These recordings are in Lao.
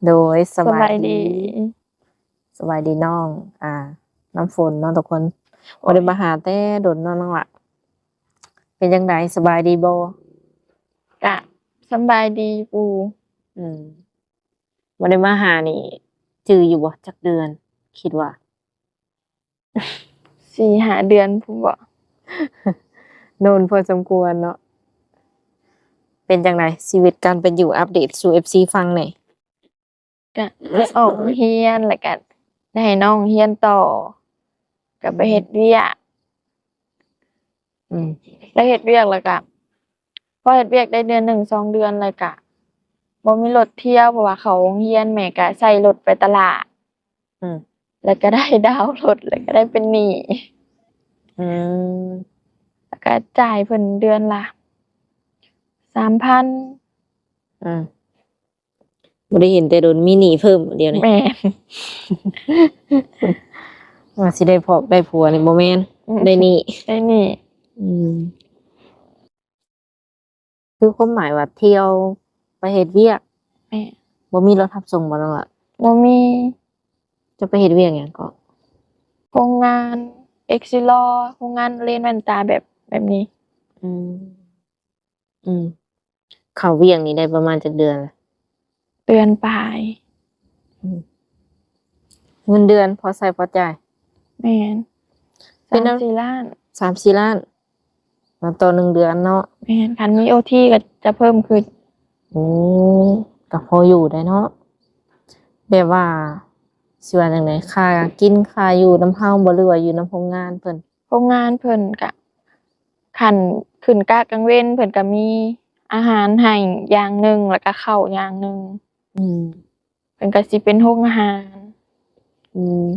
ໂດຍ ສະບາຍດີ ສະບາຍດີ ສະບາຍດີນ້ອງ ອ່າ ນ້ຳຝົນເນາະທຸກຄົນ. ໂອ້ຍ ບໍ່ໄດ້ມາຫາແຕ່ດົນເນາະນ້ອງຫຼ້າ. ເປັນຈັ່ງໃດ ສະບາຍດີບໍ່? ກະສະບາຍດີຢູ່. ອືມ ບໍ່ໄດ້ມາຫານີ້ ຈື່ຢູ່ບໍ່ ຈັກເດືອນ ຄິດວ່າ? ສີ່ຫ້າເດືອນພຸ້ນບໍ? ໂດນພໍສົມຄວນເນາະ. ເປັນຈັ່ງໃດ ຊີວິດການເປັນຢູ່ ອັບເດດສູ່ເອັຟຊີຟັງແດ່. ກະອອກໂຮງຮຽນ ແລ້ວກະໄດ້ໃຫ້ນ້ອງຮຽນຕໍ່ ກະໄປເຮັດວຽກ. ອືມ ໄດ້ເຮັດວຽກແລ້ວກະ ພໍເຮັດວຽກໄດ້ເດືອນໜຶ່ງສອງເດືອນ ແລ້ວກະບໍ່ມີລົດທ່ຽວ ເພາະວ່າເຂົ້າໂຮງຮຽນ ແມ່ກະໃຊ້ລົດໄປຕະຫຼາດ. ອືມ ແລ້ວກະໄດ້ດາວລົດ ແລ້ວກະໄດ້ເປັນໜີ້. ອືມ ແລ້ວກະຈ່າຍເພິ່ນເດືອນລະສາມພັນ. ອືມ ບໍ່ໄດ້ເຫັນແຕ່ດົນ ມີໜີ້ເພີ່ມດຽວນີ້. ແມ່ນ ວ່າຊິໄດ້ພອກໄດ້ຜົວນີ້ບໍ່ແມ່ນ ອືມ ໄດ້ໜີ້ ໄດ້ໜີ້. ອືມ ຄືຄວາມໝາຍວ່າທ່ຽວໄປເຮັດວຽກ. ແມ່ນ ບໍ່ມີລົດຮັບສົ່ງບໍ່ນ້ອງລະ? ບໍ່ມີ. ຈະໄປເຮັດວຽກຫຍັງເກາະ? ໂຮງງານເອັກຊີລໍ ໂຮງງານເລນແວ່ນຕາແບບ ແບບນີ້. ອືມ ອືມ ເຂົ້າວຽກນີ້ໄດ້ປະມານຈັກເດືອນລະ? ເດືອນປາຍ. ອືມ ເງິນເດືອນພໍໃຊ້ພໍຈ່າຍ? ແມ່ນ ເປັນນຳ ສາມສີ່ລ້ານ. ສາມສີ່ລ້ານ ມາຕໍ່ໜຶ່ງເດືອນເນາະ. ແມ່ນ ຄັນມີໂອທີກໍຈະເພີ່ມຂຶ້ນ. ໂອ້ ກໍພໍຢູ່ໄດ້ເນາະ. ແບບວ່າ ຊິວ່າຈັ່ງໃດ ຄ່າກິນຄ່າຢູ່ນຳເຮົາບໍ່ ຫຼືວ່າຢູ່ນຳໂຮງງານເພິ່ນ? ໂຮງງານເພິ່ນກະ ຄັນຂຶ້ນກະກາງເວັນ ເພິ່ນກະມີອາຫານໃຫ້ຢ່າງໜຶ່ງ ແລ້ວກະເຂົ້າຢ່າງໜຶ່ງ. ອືມ ເພິ່ນກະຊິເປັນໂຮງອາຫານ. ອືມ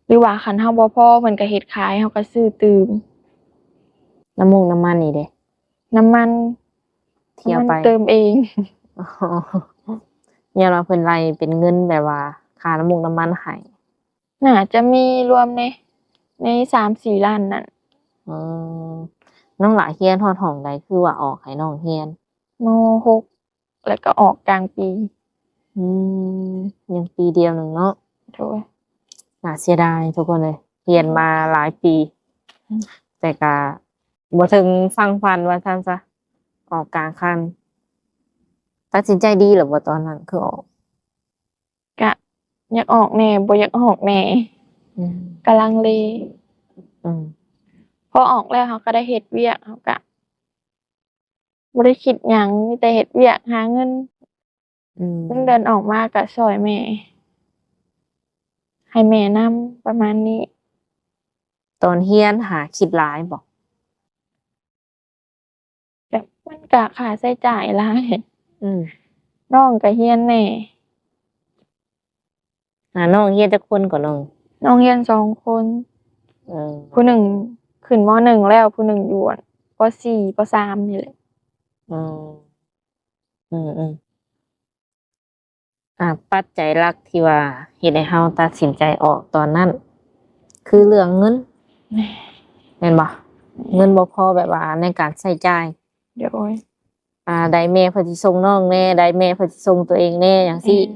ຫຼືວ່າຄັນເຮົາບໍ່ພໍ ເພິ່ນກະເຮັດຂາຍ ເຮົາກະຊື້ຕື່ມ. ນ້ຳມັນ ນ້ຳມັນນີ້ເດ? ນ້ຳມັນ ທ່ຽວໄປ ນ້ຳມັນເຕີມເອງ. ອໍ ຍ້ອນວ່າເພິ່ນໄລ່ເປັນເງິນແບບວ່າຄ່ານ້ຳມັນ ນ້ຳມັນໃຫ້. ໜ້າຈະມີລວມໃນ ໃນສາມສີ່ລ້ານນັ້ນ. ອືມ ນ້ອງຫຼ້າຮຽນຮອດຫ້ອງໃດ ຄືວ່າອອກໃຫ້ນ້ອງຮຽນ? ມໍຫົກ ແລ້ວກໍອອກກາງປີ. ອືມ ຍັງປີດຽວໜຶ່ງເນາະ. ໂດຍ ໜ້າເສຍດາຍທຸກຄົນເອີຍ ຮຽນມາຫຼາຍປີ ອືມ ແຕ່ກະບໍ່ເຖິງຝັ່ງຝັນວ່າຊັ້ນຊະ ອອກກາງຄັນ. ຕັດສິນໃຈດີແລ້ວບໍ່ຕອນນັ້ນ ຄືອອກ? ກະຢາກອອກແດ່ ບໍ່ຢາກອອກແດ່. ອືມ ກະລັງເລ. ອືມ ພໍອອກແລ້ວເຮົາກະໄດ້ເຮັດວຽກ ເຮົາກະບໍ່ໄດ້ຄິດຫຍັງ ມີແຕ່ເຮັດວຽກຫາເງິນ. ອືມ ເງິນເດືອນອອກມາກະຊ່ອຍແມ່ ໃຫ້ແມ່ນຳ ປະມານນີ້. ຕອນຮຽນຫາຄິດຫຼາຍບໍ່? ແບບມັນກະຄ່າໃຊ້ຈ່າຍຫຼາຍ. ອືມ ນ້ອງກະຮຽນແດ່. ອ່າ ນ້ອງຮຽນຈັກຄົນກໍນ້ອງ? ນ້ອງຮຽນສອງຄົນ. ເອີ ຜູ້ໜຶ່ງຂຶ້ນ ມໍໜຶ່ງ ແລ້ວ ຜູ້ໜຶ່ງຢູ່ ປໍສີ່ ປໍສາມ ນີ້ແຫຼະ. ອືມ ອືມ ອືມ ອ່າ ປັດໄຈຫຼັກທີ່ວ່າເຮັດໃຫ້ເຮົາຕັດສິນໃຈອອກຕອນນັ້ນ ຄືເລື່ອງເງິນ ແມ່ນບໍ່? ເງິນບໍ່ພໍແບບວ່າໃນການໃຊ້ຈ່າຍ. ໂດຍ ອ່າ ໃດແມ່ເພິ່ນຊິສົ່ງນ້ອງແດ່ ໃດແມ່ເພິ່ນຊິສົ່ງຕົວເອງແດ່ ຈັ່ງຊີ້. ແມ່ນ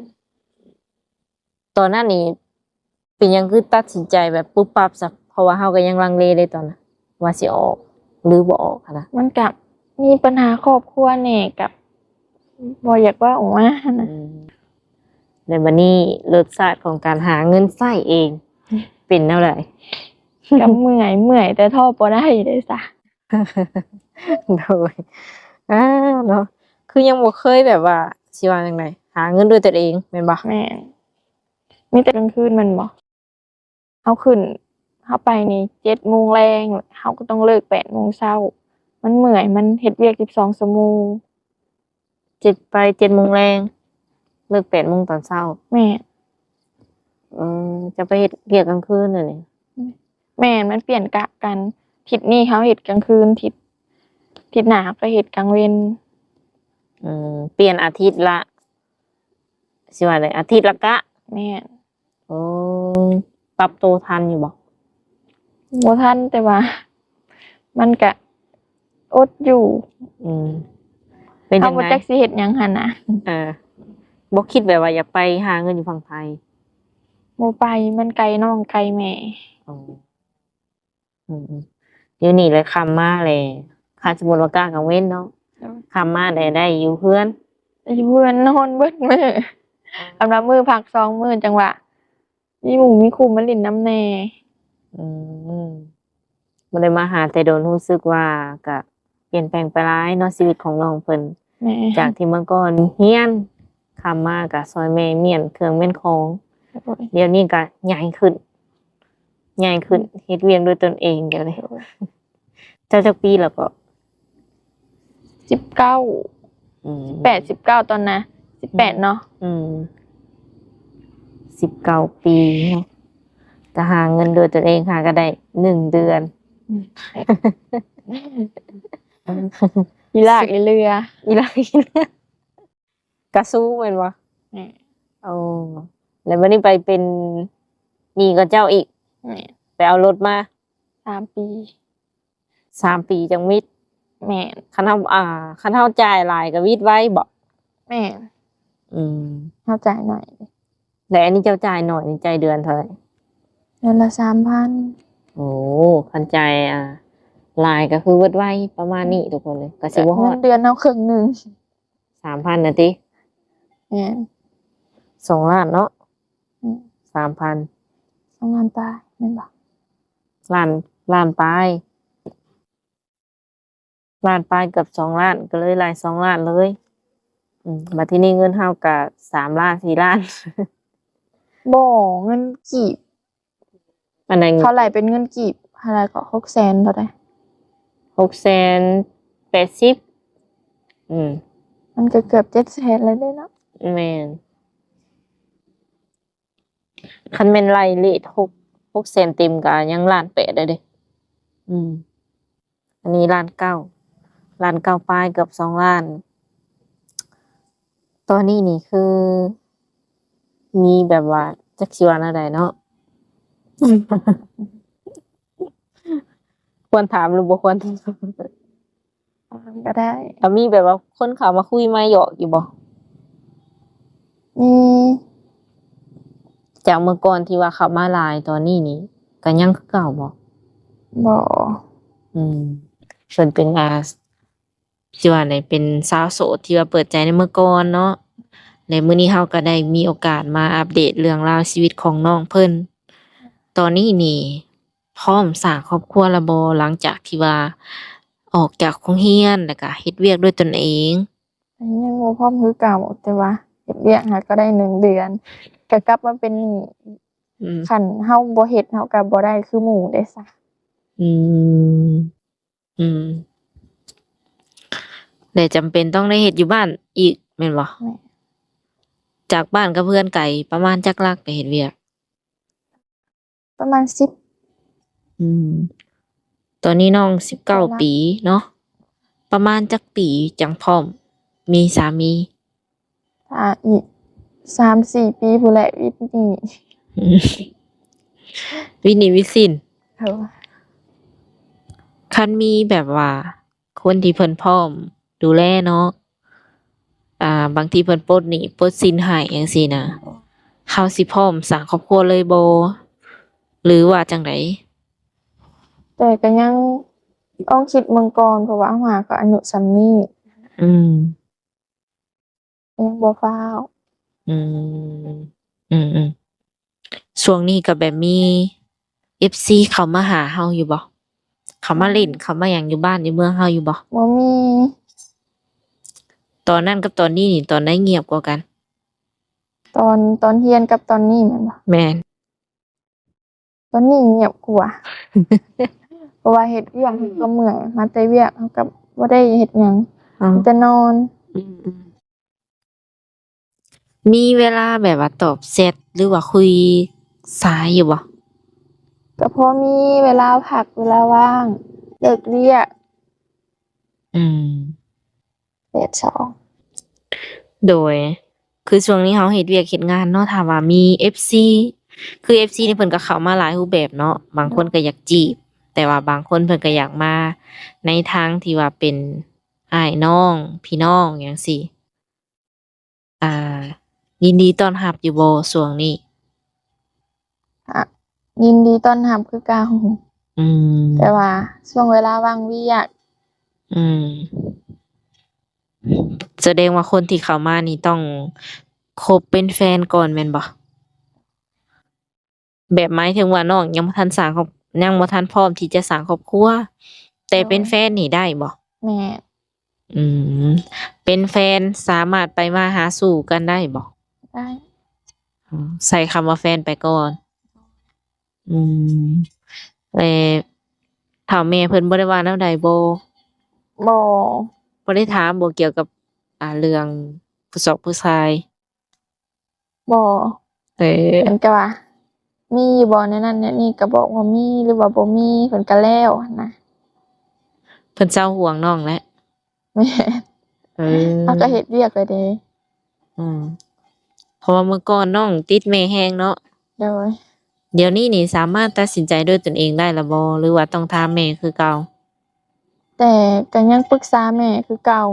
ຕອນນັ້ນນີ້ ເປັນຫຍັງຄືຕັດສິນໃຈແບບປຸບປັບຊະ? ເພາະວ່າເຮົາກໍຍັງລັງເລເດ້ຕອນນັ້ນ ວ່າຊິອອກ ຫຼືບໍ່ອອກຫັ້ນນະ. ມັນກະມີບັນຫາຄອບຄົວແດ່ ກະບໍ່ຢາກເວົ້າອອກມາຫັ້ນນະ. ອືມ ແລ້ວບັດນີ້ລົດຊາດຂອງການຫາເງິນໃຊ້ເອງເປັນແນວໃດ? ກະເມື່ອຍ ເມື່ອຍແຕ່ທໍບໍ່ໄດ້ເດ້ຊະ. ໂດຍ ອ່າ ເນາະ ຄືຍັງບໍ່ເຄີຍແບບວ່າ ຊິວ່າຈັ່ງໃດ ຫາເງິນດ້ວຍຕົນເອງແມ່ນບໍ່? ແມ່ນ ມີແຕ່ກາງຄືນແມ່ນບໍ່? ເຮົາຂຶ້ນ ເຮົາໄປນີ້ເຈັດໂມງແລງ ເຮົາກໍຕ້ອງເລີກແປດໂມງເຊົ້າ ມັນເມື່ອຍ ມັນເຮັດວຽກສິບສອງຊົ່ວໂມງ. ເຈັດ ໄປເຈັດໂມງແລງ ເລີກແປດໂມງຕອນເຊົ້າ. ແມ່ນ. ເອີ ຈະໄປເຮັດວຽກກາງຄືນເດນີ້? ແມ່ນ ມັນປ່ຽນກະກັນ ທິດນີ້ເຮົາເຮັດກາງຄືນ ທິດ ທິດໜ້າເຮົາກໍເຮັດກາງເວັນ. ອືມ ປ່ຽນອາທິດລະ ຊິວ່າໃດ ອາທິດລະກະ. ແມ່ນ. ໂອ້ ປັບໂຕທັນຢູ່ບໍ່? ບໍ່ທັນ ແຕ່ວ່າມັນກະອົດຢູ່. ອືມ ເປັນ ເຮົາບໍ່ຈັກຊິເຮັດຫຍັງຫັ້ນນະ. ເອີ ບໍ່ຄິດແບບວ່າຢາກໄປຫາເງິນຢູ່ຝັ່ງໄທ? ບໍ່ໄປ ມັນໄກນ້ອງໄກແມ່. ອໍ ອືມໆ ດຽວນີ້ແຫຼະຄ່ຳມາແຫຼະ ຄັນສົມມຸດວ່າກະກາງເວັນເນາະ ໂດຍ ຄ່ຳມາແລ້ວໄດ້ຢູ່ເຮືອນ ຢູ່ເຮືອນນອນເບິດມື້ ອໍ ສຳລັບມື້ພັກສອງມື້ ຈັ່ງວ່າມີໝູ່ມີຄູ່ມາຫຼິ້ນນຳແດ່. ອືມ ບໍ່ໄດ້ມາຫາແຕ່ດົນ ຮູ້ສຶກວ່າກະປ່ຽນແປງໄປຫຼາຍເນາະ ຊີວິດຂອງນ້ອງເພິ່ນ. ແມ່ນ ຈາກທີ່ເມື່ອກ່ອນຮຽນ ຄ່ຳມາກະຊ່ອຍແມ່ມ້ຽນເຄື່ອງມ້ຽນຂອງ ໂດຍ ດຽວນີ້ກະໃຫຍ່ຂຶ້ນ ໃຫຍ່ຂຶ້ນ ອືມ ເຮັດວຽກດ້ວຍຕົນເອງ ດຽວນີ້. ໂດຍ ເຈົ້າຈັກປີແລ້ວເກາະ? ສິບເກົ້າ ອືມ ສິບແປດ ສິບເກົ້າ ຕອນນະ ສິບແປດເນາະ. ອືມ ສິບເກົ້າປີເນາະ ກະຫາເງິນດ້ວຍຕົນເອງ ຫາກະໄດ້ໜຶ່ງເດືອນ ອືມ ອີຫຼາກອີເຫຼືອ ອີຫຼາກອີເຫຼືອ ກະສູ້ແມ່ນບໍ່? ແມ່ນ ໂອ້ ແລ້ວບັດນີ້ໄປເປັນໜີ້ກັບເຈົ້າອີກ? ແມ່ນ ໄປເອົາລົດມາ ສາມປີ ສາມປີຈັ່ງມິດ. ແມ່ນ ຄັນເຮົາ ອ່າ ຄັນເຮົາຈ່າຍຫຼາຍກະວິດໄວບໍ? ແມ່ນ ອືມ ເຮົາຈ່າຍໜ້ອຍ. ແລ້ວອັນນີ້ເຈົ້າຈ່າຍໜ້ອຍນີ້ ຈ່າຍເດືອນເທົ່າໃດ? ເດືອນລະສາມພັນ. ໂອ້ ຄັນຈ່າຍ ອ່າ ຫຼາຍກະຄືເບິດໄວ ປະມານນີ້ທຸກຄົນເລີຍ ກະຊິບໍ່ຮອດ ເງິນເດືອນເຮົາເຄິ່ງໜຶ່ງ. ສາມພັນນະຕິ? ແມ່ນ ສອງລ້ານເນາະ. ອືມ ສາມພັນ ສອງລ້ານປາຍແມ່ນບໍ່? ລ້ານ ລ້ານປາຍ ລ້ານປາຍ ເກືອບສອງລ້ານ ກະເລີຍໄລ່ສອງລ້ານເລີຍ. ອືມ ບັດທີນີ້ເງິນເຮົາກະສາມລ້ານ ສີ່ລ້ານ ບໍ່ ເງິນກີບ ອັນນັ້ນເຂົາໄລ່ເປັນເງິນກີບ ເທົ່າໃດເກາະ? ຫົກແສນເທົ່າໃດ? ຫົກແສນແປດສິບ. ອືມ ມັນກະເກືອບເຈັດແສນແລ້ວເດ້ເນາະ. ແມ່ນ ຄັນແມ່ນໄລ່ເລດຫົກ ຫົກແສນເຕັມກະຍັງລ້ານແປດໄດ້ເດ້. ອືມ ອັນນີ້ລ້ານເກົ້າ ລ້ານເກົ້າປາຍ ເກືອບສອງລ້ານ. ຕອນນີ້ນີ້ຄືມີແບບວ່າ ຈັກຊິວ່າແນວໃດເນາະ ຄວນຖາມຫຼືບໍ່ຄວນຖາມ? ຖາມກະໄດ້. ແລ້ວມີແບບວ່າຄົນເຂົ້າມາຄຸຍມາຫຍອກຢູ່ບໍ່? ມີ. ຈາກເມື່ອກ່ອນທີ່ວ່າເຂົ້າມາຫຼາຍ ຕອນນີ້ນີ້ກະຍັງຄືເກົ່າບໍ່? ບໍ່. ອືມ ເພິ່ນເປັນ ອ່າ ຊິວ່າໃດ ເປັນສາວໂສດທີ່ວ່າເປີດໃຈໃນເມື່ອກ່ອນເນາະ ແລະ ມື້ນີ້ເຮົາກະໄດ້ມີໂອກາດມາອັບເດດເລື່ອງລາວຊີວິດຂອງນ້ອງເພິ່ນ. ຕອນນີ້ນີ້ພ້ອມສ້າງຄອບຄົວແລ້ວບໍ່? ຫຼັງຈາກທີ່ວ່າອອກຈາກໂຮງຮຽນ ແລ້ວກະເຮັດວຽກດ້ວຍຕົນເອງ. ຍັງບໍ່ພ້ອມຄືເກົ່າ ແຕ່ວ່າເຮັດວຽກຫາກະໄດ້ໜຶ່ງເດືອນ ກະກັບມາເປັນໜີ້. ອືມ ຄັນເຮົາບໍ່ເຮັດ ເຮົາກະບໍ່ໄດ້ຄືໝູ່ເດ້ຊະ. ອືມ ອືມ ແລະ ຈຳເປັນຕ້ອງໄດ້ເຮັດຢູ່ບ້ານອີກແມ່ນບໍ່? ແມ່ນ. ຈາກບ້ານກັບເຮືອນໄກປະມານຈັກຫຼັກໄປເຮັດວຽກ? ປະມານສິບ. ອືມ ຕອນນີ້ນ້ອງສິບເກົ້າປີເນາະ ປະມານຈັກປີຈັ່ງພ້ອມມີສາມີ? ຖ້າອີກສາມສີ່ປີພຸ້ນແຫຼະ ວິດໜີ້ ວິດໜີ້ວິດສິນ. ໂດຍ. ຄັນມີແບບວ່າຄົນທີ່ເພິ່ນພ້ອມດູແລເນາະ ອ່າ ບາງທີເພິ່ນປົດໜີ້ປົດສິນໃຫ້ຈັ່ງຊີ້ນະ ເຮົາຊິພ້ອມສ້າງຄອບຄົວເລີຍບໍ່ ຫຼືວ່າຈັ່ງໃດ? ແຕ່ກະຍັງຕ້ອງຄິດເບິ່ງກ່ອນ ເພາະວ່າເຮົາຫາກະອາຍຸສ່ຳນີ້. ອືມ. ຍັງບໍ່ຟ້າວ. ອືມ ອືມໆ ຊ່ວງນີ້ກະແບບມີເອັຟຊີເຂົ້າມາຫາເຮົາຢູ່ບໍ່? ເຂົ້າມາຫຼິ້ນ ເຂົ້າມາຫຍັງຢູ່ບ້ານຢູ່ເມືອງເຮົາຢູ່ບໍ່? ບໍ່ມີ. ຕອນນັ້ນກັບຕອນນີ້ນີ້ ຕອນໃດງຽບກວ່າກັນ? ຕອນ ຕອນຮຽນກັບຕອນນີ້ແມ່ນບໍ່? ແມ່ນ. ຕອນນີ້ງຽບກວ່າ ເພາະວ່າເຮັດວຽກເຮົາກະເມື່ອຍ ມາແຕ່ວຽກເຮົາກະບໍ່ໄດ້ເຮັດຫຍັງ ມີແຕ່ນອນ. ອືມໆ ມີເວລາແບບວ່າຕອບແຊັດ ຫຼືວ່າຄຸຍສາຍຢູ່ບໍ່? ກະພໍມີເວລາພັກ ເວລາວ່າງ ເລີກວຽກ. ອືມ. ແປດສອງ. ໂດຍ ຄືຊ່ວງນີ້ເຮົາເຮັດວຽກເຮັດງານເນາະ ຖ້າວ່າມີເອັຟຊີ ຄືເອັຟຊີນີ້ເພິ່ນກະເຂົ້າມາຫຼາຍຮູບແບບເນາະ ບາງຄົນກະຢາກຈີບ ແຕ່ວ່າບາງຄົນເພິ່ນກະຢາກມາໃນທາງທີ່ວ່າເປັນອ້າຍນ້ອງ ພີ່ນ້ອງຫຍັງຊີ້. ອ່າ ຍິນດີຕ້ອນຮັບຢູ່ບໍ່ຊ່ວງນີ້? ກະຍິນດີຕ້ອນຮັບຄືເກົ່າ. ອືມ ແຕ່ວ່າຊ່ວງເວລາວ່າງວຽກ. ອືມ ສະແດງວ່າຄົນທີ່ເຂົ້າມານີ້ຕ້ອງຄົບເປັນແຟນກ່ອນແມ່ນບໍ່? ແບບໝາຍເຖິງວ່ານ້ອງຍັງບໍ່ທັນສ້າງຄອບ ຍັງບໍ່ທັນພ້ອມທີ່ຈະສ້າງຄອບຄົວ ແຕ່ເປັນ ໂດຍ ແຟນນີ້ໄດ້ບໍ່? ແມ່ນ. ອືມ ເປັນແຟນສາມາດໄປມາຫາສູ່ກັນໄດ້ບໍ່? ໄດ້. ອືມ ໃສ່ຄຳວ່າແຟນໄປກ່ອນ. ອືມ ແລະ ຖ້າແມ່ເພິ່ນບໍ່ໄດ້ວ່າແນວໃດບໍ່? ບໍ່. ບໍ່ໄດ້ຖາມບໍ່ ກ່ຽວກັບ ອ່າ ເລື່ອງຜູ້ຊອກຜູ້ຊາຍ? ບໍ່. ເອີ ເພິ່ນກໍວ່າ ມີຢູ່ບໍ່ແນວນັ້ນແນວນີ້ ກໍບອກວ່າມີ ຫຼືວ່າບໍ່ມີ ເພິ່ນກໍແລ້ວຫັ້ນນະ. ເພິ່ນເຊົາຫ່ວງນ້ອງແລ້ວ. ແມ່ນ. ເອີ ເຮົາກໍເຮັດວຽກແລ້ວເດ້. ອືມ ເພາະວ່າເມື່ອກ່ອນນ້ອງຕິດແມ່ແຮງເນາະ. ໂດຍ. ດຽວນີ້ນີ້ສາມາດຕັດສິນໃຈດ້ວຍຕົນເອງໄດ້ລະບໍ່ ຫຼືວ່າຕ້ອງຖາມແມ່ຄືເກົ່າ? ແຕ່ກໍຍັງປຶກສາແມ່ຄືເກົ່າ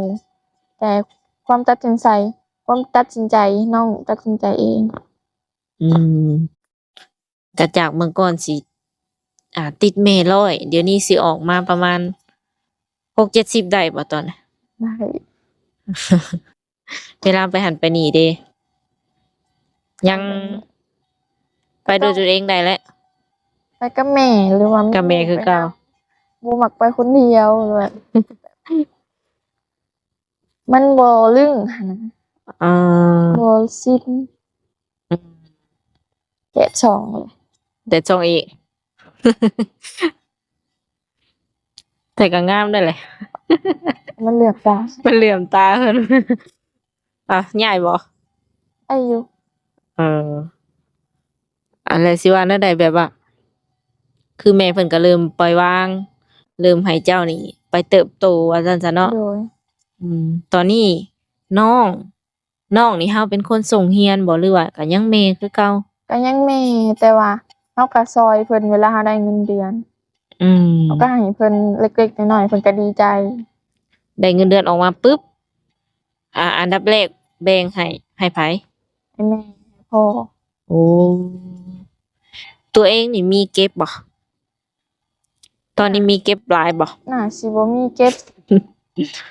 ແຕ່ຄວາມຕັດສິນໃຈ ຄວາມຕັດສິນໃຈ ນ້ອງຕັດສິນໃຈເອງ. ອືມ ກະຈາກເມື່ອກ່ອນຊິ ອ່າ ຕິດແມ່ຮ້ອຍ ດຽວນີ້ຊິອອກມາປະມານຫົກເຈັດສິບໄດ້ບໍ່ຕອນນີ້? ໄດ້. ເວລາໄປຫັ້ນໄປນີ້ເດ ຍັງ ໄປດ້ວຍຕົນເອງໄດ້ແຫຼະ? ໄປກັບແມ່ ຫຼືວ່າ ກັບແມ່ຄືເກົ່າ. ບໍ່ມັກໄປຄົນດຽວ ແບບ ມັນບໍ່ລຶ້ງຫັ້ນນະ. ເອີ ບໍ່ຊິນ. ອືມ ແດດສ່ອງເລີຍ. ແດດສ່ອງອີກ. ແຕ່ກໍງາມໄດ້ແຫຼະ. ມັນເຫຼືອມຕາ. ມັນເຫຼືອມຕາເພິ່ນ. ອ່ະ ຍ້າຍບໍ່? ໄດ້ຢູ່. ເອີ ອັນແລະ ຊິວ່າແນວໃດ ແບບວ່າ ຄືແມ່ເພິ່ນກໍເລີ່ມປ່ອຍວາງ ເລີ່ມໃຫ້ເຈົ້ານີ້ໄປເຕີບໂຕວ່າຊັ້ນຊະເນາະ. ໂດຍ. ອືມ ຕອນນີ້ນ້ອງ ນ້ອງນີ້ເຮົາເປັນຄົນສົ່ງຮຽນບໍ່ ຫຼືວ່າກໍຍັງແມ່ຄືເກົ່າ? ກໍຍັງແມ່ ແຕ່ວ່າເຮົາກໍຊ່ອຍເພິ່ນເວລາເຮົາໄດ້ເງິນເດືອນ. ອືມ ເຮົາກໍໃຫ້ເພິ່ນເລັກໆນ້ອຍໆ ເພິ່ນກໍດີໃຈ. ໄດ້ເງິນເດືອນອອກມາປຶບ ອ່າ ອັນດັບແລກແບ່ງໃຫ້ ໃຫ້ໃຜ? ໃຫ້ແມ່ ໃຫ້ພໍ່. ໂອ້ ຕົວເອງນີ້ມີເກັບບໍ່? ຕອນນີ້ມີເກັບຫຼາຍບໍ່? ໜ້າຊິບໍ່ມີເກັບ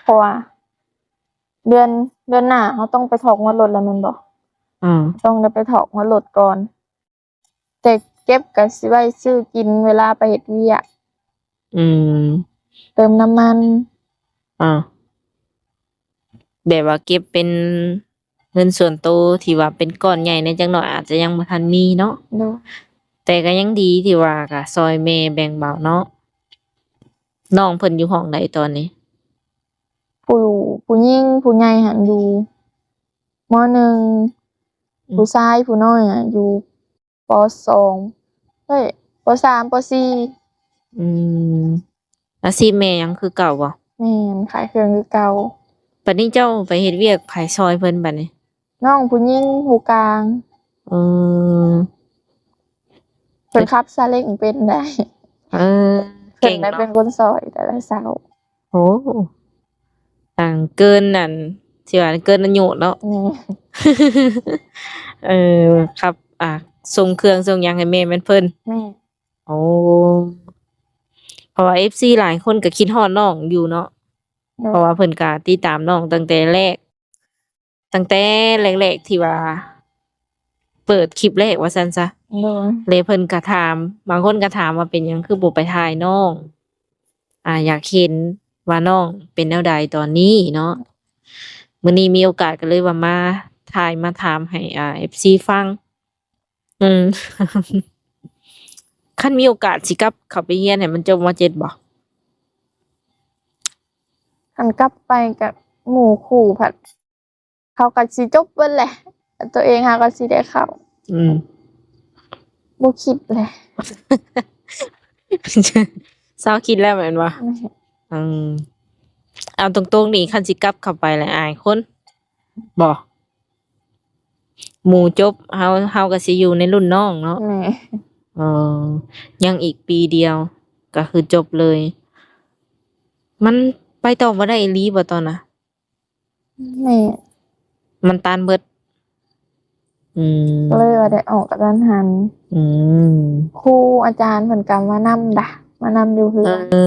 ເພາະວ່າເດືອນ ເດືອນໜ້າເຮົາຕ້ອງໄປຖອກງວດລົດແລ້ວແມ່ນບໍ່? ອືມ ຕ້ອງໄດ້ໄປຖອກງວດລົດກ່ອນ. ແຕ່ເກັບກໍຊິໄວ້ຊື້ກິນເວລາໄປເຮັດວຽກ. ອືມ ເຕີມນ້ຳມັນ. ອາ ແບບວ່າເກັບເປັນເງິນສ່ວນໂຕທີ່ວ່າເປັນກ້ອນໃຫຍ່ແດ່ຈັກໜ້ອຍ ອາດຈະຍັງບໍ່ທັນມີເນາະ. ໂດຍ. ແຕ່ກໍຍັງດີທີ່ວ່າກໍຊ່ອຍແມ່ແບ່ງເບົາເນາະ. ນ້ອງເພິ່ນຢູ່ຫ້ອງໃດຕອນນີ້? ຜູ້ ຜູ້ຍິງ ຜູ້ໃຫຍ່ຫັ້ນຢູ່ ມໍໜຶ່ງ. ອືມ ຜູ້ຊາຍຜູ້ນ້ອຍຫັ້ນຢູ່ ປໍສອງ ເອີຍ ປໍສາມ ປໍສີ່. ອືມ ອາຊີບແມ່ຍັງຄືເກົ່າບໍ່? ແມ່ນ ຂາຍເຄື່ອງຄືເກົ່າ. ບັດນີ້ເຈົ້າໄປເຮັດວຽກໃຜຊ່ອຍເພິ່ນບັດນີ້? ນ້ອງຜູ້ຍິງຜູ້ກາງ. ເອີ ເພິ່ນຂັບຊາເລັງເປັນໄດ໋. ເອີ ເກັ່ງເນາະ ເພິ່ນໄດ້ເປັນຄົນຊ່ອຍແຕ່ລະເຊົ້າ. ໂອ້ ຕ່າງເກີນນັ້ນ ຊິວ່າເກີນອາຍຸເນາະ. ແມ່ນ. ເອີ ຄັບ ອ່າ ສົ່ງເຄື່ອງສົ່ງຫຍັງໃຫ້ແມ່ແມ່ນເພິ່ນ. ແມ່ນ. ໂອ້ ເພາະວ່າເອັຟຊີຫຼາຍຄົນກໍຄິດຮອດນ້ອງຢູ່ເນາະ. ໂດຍ. ເພາະວ່າເພິ່ນກໍຕິດຕາມນ້ອງຕັ້ງແຕ່ແລກ ຕັ້ງແຕ່ແລກໆທີ່ວ່າເປີດຄລິບແລກວ່າຊັ້ນຊະ. ໂດຍ. ແລະເພິ່ນກໍຖາມ ບາງຄົນກໍຖາມວ່າເປັນຫຍັງຄືບໍ່ໄປຖ່າຍນ້ອງ ອ່າ ຢາກເຫັນວ່ານ້ອງເປັນແນວໃດຕອນນີ້ເນາະ. ມື້ນີ້ມີໂອກາດກໍເລີຍວ່າມາຖ່າຍ ມາຖາມໃຫ້ ອ່າ ເອັຟຊີຟັງ. ອືມ ຄັນມີໂອກາດຊິກັບເຂົ້າໄປຮຽນໃຫ້ມັນຈົບ ມໍເຈັດ ບໍ່? ຄັນກັບໄປກໍໝູ່ຄູ່ພັດ ເຂົາກໍຊິຈົບເບິດແຫຼະ ຕົວເອງເຮົາກໍຊິໄດ້ເຂົ້າ. ອືມ ບໍ່ຄິດແຫຼະ. ເຊົາຄິດແລ້ວແມ່ນບໍ່? ແມ່ນ. ອືມ ເອົາຕົງໆນີ້ ຄັນຊິກັບເຂົ້າໄປແລ້ວອາຍຄົນບໍ່? ໝູ່ຈົບ ເຮົາ ເຮົາກໍຊິຢູ່ໃນລຸ້ນນ້ອງເນາະ. ແມ່ນ. ເອີ ຍັງອີກປີດຽວກໍຄືຈົບເລີຍ. ມັນໄປຕໍ່ບໍ່ໄດ້ອີ່ຫຼີບໍ່ຕອນນະ? ແມ່ນ. ມັນຕັນເບິດ. ອືມ ກໍເລີຍວ່າໄດ້ອອກກະທັນຫັນ. ອືມ ຄູອາຈານເພິ່ນກໍມານຳດະ ມານຳຢູ່ເຮືອນ ເອີ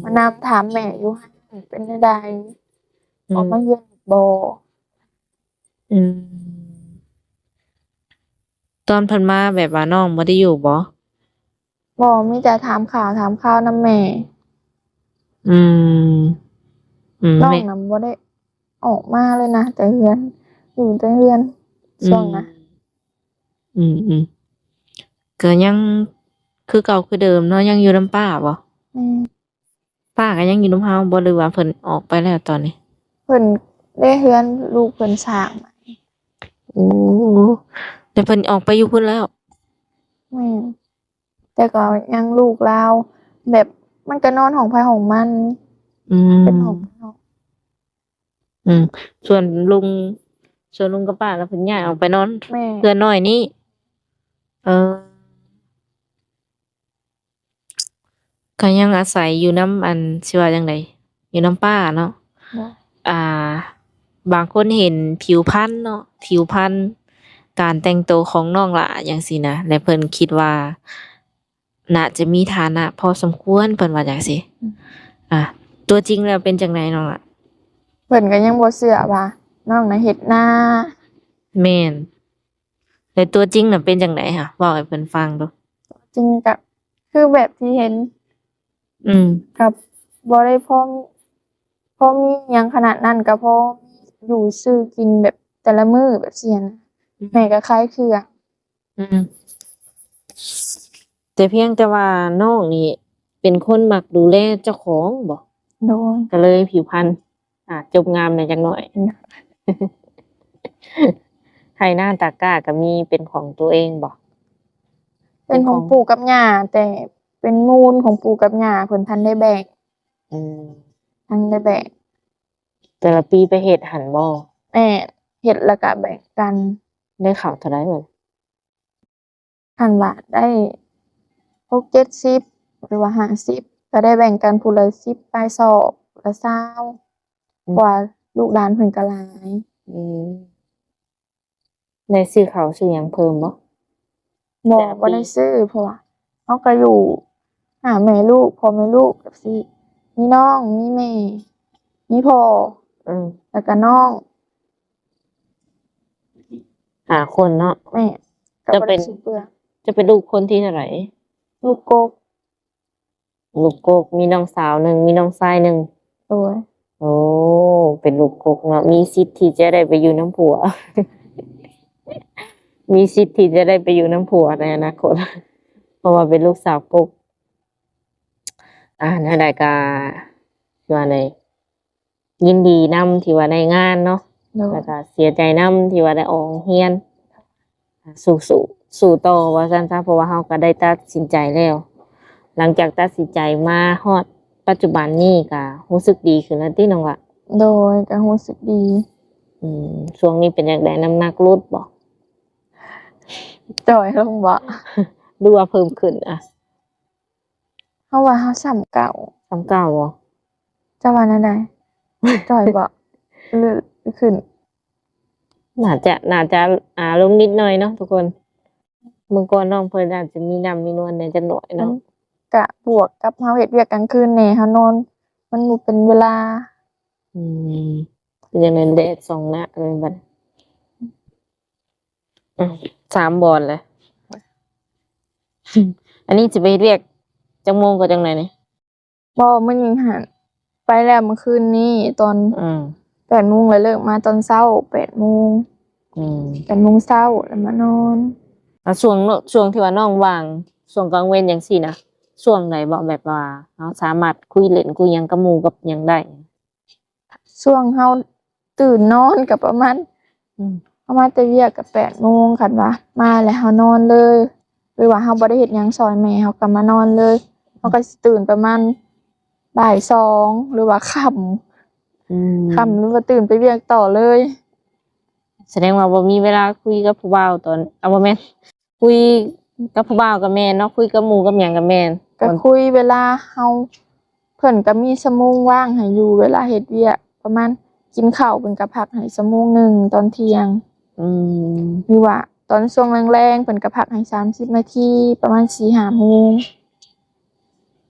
ມານຳຖາມແມ່ຢູ່ຫັ້ນເປັນແນວໃດ ອືມ ອອກມາຮຽນອີກບໍ່? ອືມ ຕອນເພິ່ນມາແບບວ່ານ້ອງບໍ່ໄດ້ຢູ່ບໍ່? ບໍ່ ມີແຕ່ຖາມຂ່າວ ຖາມຂ່າວນຳແມ່. ອືມ ອືມ ນ້ອງນະບໍ່ໄດ້ອອກມາເລີຍນະ ແຕ່ເຮືອນ ຢູ່ແຕ່ເຮືອນ ອືມ ຊ່ວງນະ. ອືມໆ ກໍຍັງຄືເກົ່າຄືເດີມເນາະ ຍັງຢູ່ນຳປ້າບໍ່? ແມ່ນ. ປ້າກໍຍັງຢູ່ນຳເຮົາບໍ່ ຫຼືວ່າເພິ່ນອອກໄປແລ້ວຕອນນີ້? ເພິ່ນໄດ້ເຮືອນລູກເພິ່ນສ້າງໃໝ່. ໂອ້ ແຕ່ເພິ່ນອອກໄປຢູ່ພຸ້ນແລ້ວ? ແມ່ນ. ແຕ່ກໍຍັງລູກລາວ ແບບມັນກໍນອນຫ້ອງໃຜຫ້ອງມັນ. ອືມ ເປັນຫ້ອງ ອືມ ສ່ວນລຸງ ສ່ວນລຸງກັບປ້າລະເພິ່ນຍ້າຍອອກໄປນອນ ແມ່ນ ເຮືອນນ້ອຍນີ້. ເອີ ກໍຍັງອາໄສຢູ່ນຳ ອັນ ຊິວ່າຈັ່ງໃດ ຢູ່ນຳປ້າເນາະ. ໂດຍ ອ່າ ບາງຄົນເຫັນຜິວພັນເນາະ ຜິວພັນ ການແຕ່ງໂຕຂອງນ້ອງຫຼ້າຈັ່ງຊີ້ນະ ແລະເພິ່ນຄິດວ່າໜ້າຈະມີຖານະພໍສົມຄວນ ເພິ່ນວ່າຈັ່ງຊີ້. ອືມ ອ່າ ຕົວຈິງແລ້ວເປັນຈັ່ງໃດນ້ອງຫຼ້າ? ເພິ່ນກໍຍັງບໍ່ເຊື່ອວ່ານ້ອງນະເຮັດນາ. ແມ່ນ. ແຕ່ຕົວຈິງນະເປັນຈັ່ງໃດຫະ? ເວົ້າໃຫ້ເພິ່ນຟັງດູ. ຕົວຈິງກະຄືແບບທີ່ເຫັນ. ອືມ ກະບໍ່ໄດ້ພໍ ພໍມີຫຍັງຂະໜາດນັ້ນ ກະພໍຢູ່ຊື້ກິນແບບແຕ່ລະມື້ແບບຊີ້ຫັ້ນນະ. ອືມ ແມ່ກະຂາຍເຄື່ອງ. ອືມ ແຕ່ພຽງແຕ່ວ່ານ້ອງນີ້ເປັນຄົນມັກດູແລເຈົ້າຂອງບໍ? ໂດຍ. ກະເລີຍຜິວພັນ ອ່າ ຈົບງາມແດ່ຈັກໜ້ອຍ. ໄຮ່ນາຕາກ້າກໍມີເປັນຂອງຕົວເອງບໍ? ເປັນຂອງ ເປັນຂອງ ຂອງປູ່ກັບຍ່າ ແຕ່ເປັນມູນຂອງປູ່ກັບຍ່າ ເພິ່ນທັນໄດ້ແບ່ງ. ອືມ ທັນໄດ້ແບ່ງ. ແຕ່ລະປີໄປເຮັດຫັ້ນບໍ? ແມ່ນ ເຮັດແລ້ວກະແບ່ງກັນ. ໄດ້ເຂົ້າເທົ່າໃດບັດ? ຄັນວ່າໄດ້ຫົກເຈັດສິບ ຫຼືວ່າຫ້າສິບ ກໍໄດ້ແບ່ງກັນຜູ້ລະສິບປາຍສອບ ຜູ້ລະຊາວ ອືມ ກວ່າລູກຫຼານເພິ່ນກໍຫຼາຍ. ອືມ ໄດ້ຊື້ເຂົ້າຊື້ຫຍັງເພີ່ມບໍ່? ບໍ່ ແຕ່ລະປີ ບໍ່ໄດ້ຊື້ ເພາະວ່າເຮົາກໍຢູ່ຫ້າແມ່ລູກ ພໍ່ແມ່ລູກ ແບບຊີ້ ມີນ້ອງ ມີແມ່ ມີພໍ່ ອືມ ແລ້ວກໍນ້ອງ ຫ້າຄົນເນາະ. ແມ່ນ. ເຈົ້າເປັນ ກໍບໍ່ໄດ້ຊິເບື່ອ ເຈົ້າເປັນລູກຄົນທີເທົ່າໃດ? ລູກກົກ. ລູກກົກ ມີນ້ອງສາວໜຶ່ງ ມີນ້ອງຊາຍໜຶ່ງ. ໂດຍ. ໂອ້ ເປັນລູກກົກເນາະ ມີສິດທີ່ຈະໄດ້ໄປຢູ່ນຳຜົວ ມີສິດທີ່ຈະໄດ້ໄປຢູ່ນຳຜົວໃນອະນາຄົດ ເພາະວ່າເປັນລູກສາວກົກ. ອ່າ ແນວໃດກໍ ຊິວ່າໃດ ຍິນດີນຳທີ່ວ່າໄດ້ງານເນາະ. ໂດຍ. ແລ້ວກໍເສຍໃຈນຳທີ່ວ່າໄດ້ອອກໂຮງຮຽນ. ສູ້ໆ ສູ້ຕໍ່ວ່າຊັ້ນຊະ ເພາະວ່າເຮົາກໍໄດ້ຕັດສິນໃຈແລ້ວ. ຫຼັງຈາກຕັດສິນໃຈມາຮອດປັດຈຸບັນນີ້ ກໍຮູ້ສຶກດີຂຶ້ນແລ້ວຕິນ້ອງລະ? ໂດຍ ກໍຮູ້ສຶກດີ. ອືມ ຊ່ວງນີ້ເປັນຈັ່ງໃດ ນ້ຳໜັກຫຼຸດບໍ່? ຈ່ອຍລົງບໍ່? ຫຼືວ່າເພີ່ມຂຶ້ນ? ອ່ະ ເຮົາວ່າເຮົາສ່ຳເກົ່າ. ສ່ຳເກົ່າບໍ? ເຈົ້າວ່າແນວໃດ? ຈ່ອຍບໍ ຫຼືຂຶ້ນ? ໜ້າຈະ ໜ້າຈະ ອ່າ ລົງນິດໜ້ອຍເນາະທຸກຄົນ. ເມື່ອກ່ອນນ້ອງເພິ່ນອາດຈະມີນ້ຳມີນວນແດ່ຈັກໜ້ອຍເນາະ. ກະບວກກັບເຮົາເຮັດວຽກກາງຄືນແດ່ ເຮົານອນມັນບໍ່ເປັນເວລາ. ອືມ ເປັນຈັ່ງໃດ ແດດສ່ອງໜ້າເລີຍບັດ. ອືມ ສາມບ່ອນແຫຼະ. ອັນນີ້ຊິໄປເຮັດວຽກຈັກໂມງກໍຈັ່ງໃດນີ້? ບໍ່ ມື້ນີ້ຫັ້ນ ໄປແລ້ວມື້ຄືນນີ້ຕອນ ອືມ ແປດໂມງ ແລ້ວເລີກມາຕອນເຊົ້າແປດໂມງ. ອືມ ແປດໂມງເຊົ້າ ແລ້ວມານອນ. ແລ້ວຊ່ວງ ຊ່ວງທີ່ວ່ານ້ອງວ່າງ ຊ່ວງກາງເວັນຈັ່ງຊີ້ນະ ຊ່ວງໃດບໍ່ ແບບວ່າເຮົາສາມາດຄຸຍຫຼິ້ນຄຸຍຫຍັງກັບໝູ່ກັບຫຍັງໄດ້? ຊ່ວງເຮົາຕື່ນນອນກໍປະມານ ອືມ ເຮົາມາແຕ່ວຽກກໍແປດໂມງ ຄັນວ່າມາແລ້ວເຮົານອນເລີຍ ຫຼືວ່າເຮົາບໍ່ໄດ້ເຮັດຫຍັງຊ່ອຍແມ່ ເຮົາກໍມານອນເລີຍ. ເຮົາກໍຊິຕື່ນປະມານບ່າຍສອງ ຫຼືວ່າຄ່ຳ ອືມ ຄ່ຳ ຫຼືວ່າຕື່ນໄປວຽກຕໍ່ເລີຍ. ສະແດງວ່າບໍ່ມີເວລາຄຸຍກັບຜູ້ບ່າວຕອນ ເອົາ ບໍ່ແມ່ນ ຄຸຍກັບຜູ້ບ່າວກໍແມ່ນເນາະ ຄຸຍກັບໝູ່ກັບຫຍັງກໍແມ່ນ. ກໍຄຸຍເວລາເຮົາ ເພິ່ນກໍມີຊົ່ວໂມງວ່າງໃຫ້ຢູ່ ເວລາເຮັດວຽກ ປະມານກິນເຂົ້າເພິ່ນກໍພັກໃຫ້ຊົ່ວໂມງໜຶ່ງຕອນທ່ຽງ. ອືມ ຫຼືວ່າ ຕອນຊ່ວງແລງໆ ເພິ່ນກໍພັກໃຫ້ສາມສິບນາທີ ປະມານສີ່ຫ້າໂມງ.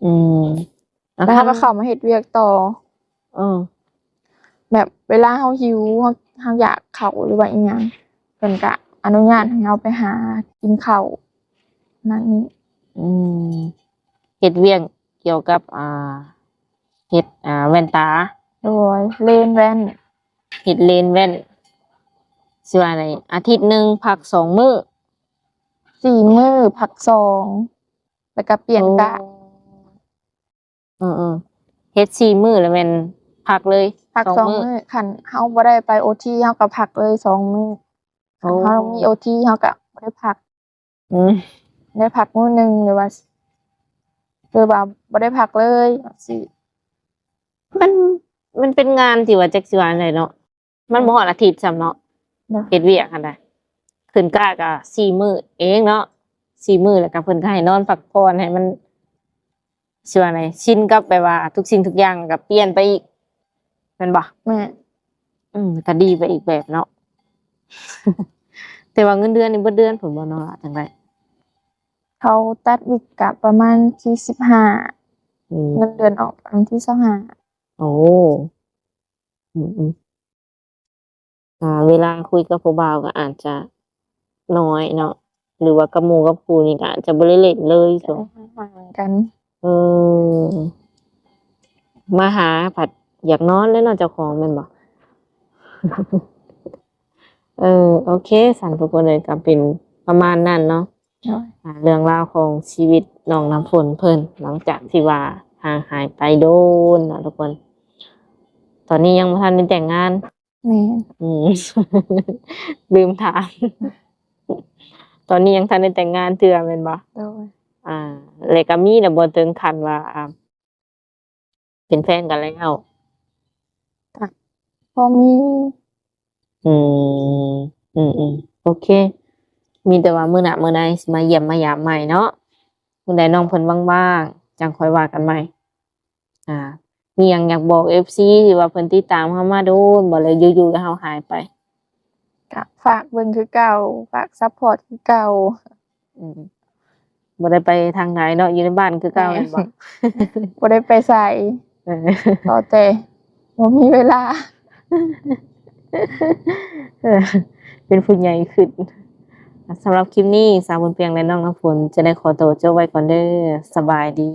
ອືມ ແລ້ວເຮົາກໍເຂົ້າມາເຮັດວຽກຕໍ່. ເອີ ແບບເວລາເຮົາຫິວ ເຮົາ ເຮົາຢາກເຂົ້າ ຫຼືວ່າອີ່ຫຍັງ ເພິ່ນກະອະນຸຍາດໃຫ້ເຮົາໄປຫາກິນເຂົ້ານັ້ນນີ້. ອືມ ເຮັດວຽກກ່ຽວກັບ ອ່າ ເຮັດ ອ່າ ແວ່ນຕາ. ໂດຍ ເລນແວ່ນ. ເຮັດເລນແວ່ນ ຊິວ່າໃດ ອາທິດໜຶ່ງພັກສອງມື້? ສີ່ມື້ ພັກສອງ ແລ້ວກໍປ່ຽນກະ. ໂອ້ ເອີໆ ເຮັດສີ່ມື້ແລ້ວແມ່ນພັກເລີຍ? ພັກສອງມື້. ສອງມື້ ຄັນເຮົາບໍ່ໄດ້ໄປໂອທີ ເຮົາກໍພັກເລີຍສອງມື້. ໂອ້ ຄັນເຮົາມີໂອທີ ເຮົາກໍບໍ່ໄດ້ພັກ. ອືມ ໄດ້ພັກມື້ໜຶ່ງ ຫຼືວ່າ ຫຼືວ່າບໍ່ໄດ້ພັກເລີຍຈັ່ງຊີ້. ມັນ ມັນເປັນງານທີ່ວ່າ ຈັກຊິວ່າແນວໃດເນາະ ມັນບໍ່ຮອດອາທິດຊ້ຳເນາະ. ເຮັດວຽກຫັ້ນນະ ຂຶ້ນກະກະສີ່ມື້ເອງເນາະ ສີ່ມື້ ແລ້ວກະເພິ່ນກະໃຫ້ນອນພັກຜ່ອນ ໃຫ້ມັນ ຊິວ່າໃດ ຊິນກັບແບບວ່າທຸກສິ່ງທຸກຢ່າງ ແລ້ວກະປ່ຽນໄປອີກ ແມ່ນບໍ່? ແມ່ນ. ອືມ ກະດີໄປອີກແບບເນາະ. ແຕ່ວ່າເງິນເດືອນນີ້ເບິດເດືອນພຸ້ນບໍ່ເນາະ ຫຼືຈັ່ງໃດ? ເຂົາຕັດວິກກະປະມານທີສິບຫ້າ. ອືມ ເງິນເດືອນອອກວັນທີຊາວຫ້າ. ໂອ້ ອືມໆ ອ່າ ເວລາຄຸຍກັບຜູ້ບ່າວກໍອາດຈະນ້ອຍເນາະ ຫຼືວ່າກັບໝູ່ກັບຄູ່ນີ້ກໍອາດຈະບໍ່ໄດ້ເຫຼັ້ນເລີຍ. ຈະໄດ້ຫ່າງໆກັນ. ເອີ ມາຫາພັດຢາກນອນແລ້ວເນາະເຈົ້າຂອງ ແມ່ນບໍ່? ເອີ ໂອເຄ ຊັ້ນທຸກຄົນເອີຍ ກໍເປັນປະມານນັ້ນເນາະ. ໂດຍ ອ່າ ເລື່ອງລາວຂອງຊີວິດນ້ອງນ້ຳຝົນເພິ່ນ ຫຼັງຈາກທີ່ວ່າຫ່າງຫາຍໄປດົນເນາະທຸກຄົນ. ຕອນນີ້ຍັງບໍ່ທັນໄດ້ແຕ່ງງານ. ແມ່ນ. ອືມ ລືມຖາມ ຕອນນີ້ຍັງທັນໄດ້ແຕ່ງງານເທື່ອແມ່ນບໍ່? ໂດຍ. ອ່າ ແລ້ວກໍມີແລ້ວບໍ່ ເຖິງຂັ້ນວ່າ ອ່າ ເປັນແຟນກັນແລ້ວ? ກໍພໍມີ. ອືມ ອືມໆ ໂອເຄ ມີແຕ່ວ່າມື້ໜ້າມື້ໃນຊິມາຢ້ຽມມາຢາມໃໝ່ເນາະ. ມື້ໃດນ້ອງເພິ່ນວ່າງໆ ຈັ່ງຄ່ອຍວ່າກັນໃໝ່. ອ່າ ມີຫຍັງຢາກບອກເອັຟຊີ ທີ່ວ່າເພິ່ນຕິດຕາມເຮົາມາໂດນບໍ່ ແລ້ວຢູ່ໆແລ້ວເຮົາຫາຍໄປ? ກະຝາກເບິ່ງຄືເກົ່າ ຝາກຊັບພອດຄືເກົ່າ. ອືມ ບໍ່ໄດ້ໄປທາງໃດເນາະ ຢູ່ໃນບ້ານຄືເກົ່າແມ່ນບໍ່? ບໍ່ໄດ້ໄປໃສ. ເອີ ພໍແຕ່ບໍ່ມີເວລາ. ເອີ ເປັນຜູ້ໃຫຍ່ຂຶ້ນ. ສຳລັບຄລິບນີ້ ສາວບຸນປຽງ ແລະ ນ້ອງນ້ຳຝົນ ຈະໄດ້ຂໍໂຕຈົບໄວ້ກ່ອນເດີ. ສະບາຍດີ.